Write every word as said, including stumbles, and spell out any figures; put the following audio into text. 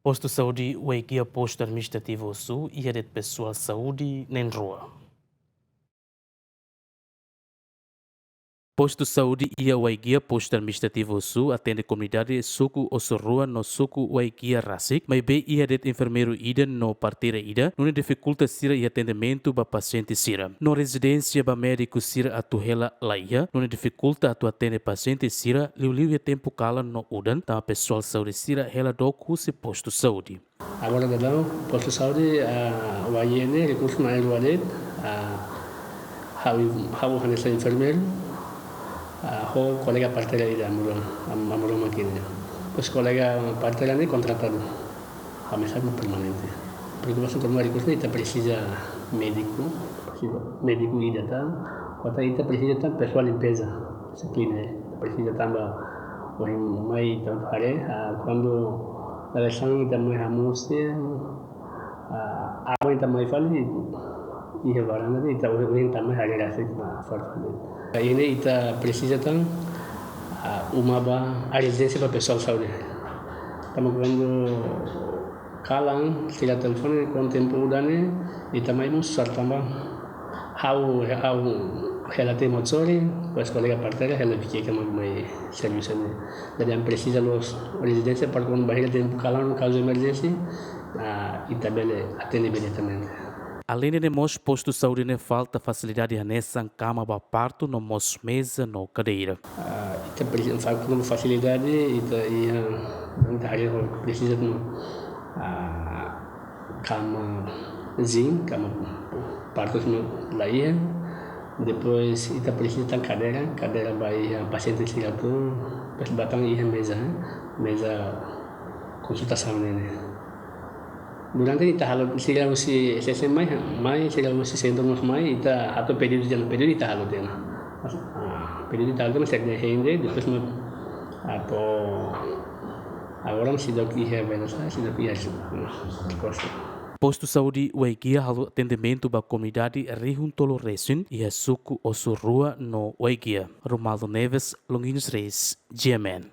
Postu Saúde Waigia Postu Administrativu Ossu iha de'it pesoál saúde na'in-rua. Postu Saúde iha Waigia Postu Administrativu Ossu atende komunidade suku Ossu Rua no suku Waigia rasik, maibé iha de'it enfermeiru ida no parteira ida, nune'e difikulta sira iha atendimentu ba pasiente sira. No rezidénsia ba médiku sira atu hela laiha, nune'e difikulta atu atende pasiente sira, liuliu iha tempu kalan no udan, tanba pesoál saúde sira hela dook husi postu saúde. Agora daudaun postu saúde, ah, Waigia ne'e rekursu na'in-rua de'it, ah, ha'u, ha'u hanesan enfermeiru, ah, ho kolega parteira ida Amuruma, Am-, Amuruma ki'ik ne'e. Depois kolega parteira ne'e kontratadu, ha'u mesak mak permanente. Preokupasaun problema rekursu ne'e ita presiza médiku, presiza médiku ida tan, kota ita presiza tan pesoál limpeza, se clean, eh, presiza tanba ohin mai ita haree, ah, kuandu dadeer-saan ita mai hamoos, ah, aban ita mai fali, iha varanda ita ohin, ohin ita mai haree rasik mak fali. Ne'e ita presiza tan, ah, uma ba rezidénsia ba pesoál saúde. Tanba kuandu kalan, sira telefone, kuandu tempu udan ne'e, ita mai mós susar tanba ha'u, ha'u hela tiha Motosari, depois kolega parteira hela Viqueque mak mai servisu ne'e. Jadi ami presiza loos rezidénsia para kuandu bainhira tempu kalan, kazu emerjénsia, ah, ita bele atende imediatamente. Aleinde ne'e mós postu saúde ne'e falta fasilidade hanesan kama ba partu no mós meza no kadeira. Ah, ita presiza fa-, kona-ba fasilidade, ita iha, ita haree ho presiza no, ah, kama zinc, kama partu no laiha. Depois ita presiza tan kadeira, kadeira ba iha pasiente sira atu, depois ba tan iha meza, meza konsultasaun ne'e. Durante ita halo sira husi S S M mai, mai sira husi sentru mós mai, ita hato'o pedidu tiha ona, pedidu ita halo tiha ona. Ah, pedidu ita halo tiha ona, sira hein de'it, depois mak atu agora seidauk iha bela sa, seidauk iha resposta. Postu Saúde Waigia halo atendimentu ba komunidade rihun tolu resin iha suku Ossu Rua no Waigia. Romualdo Neves, Longuinhos Reis, G M N.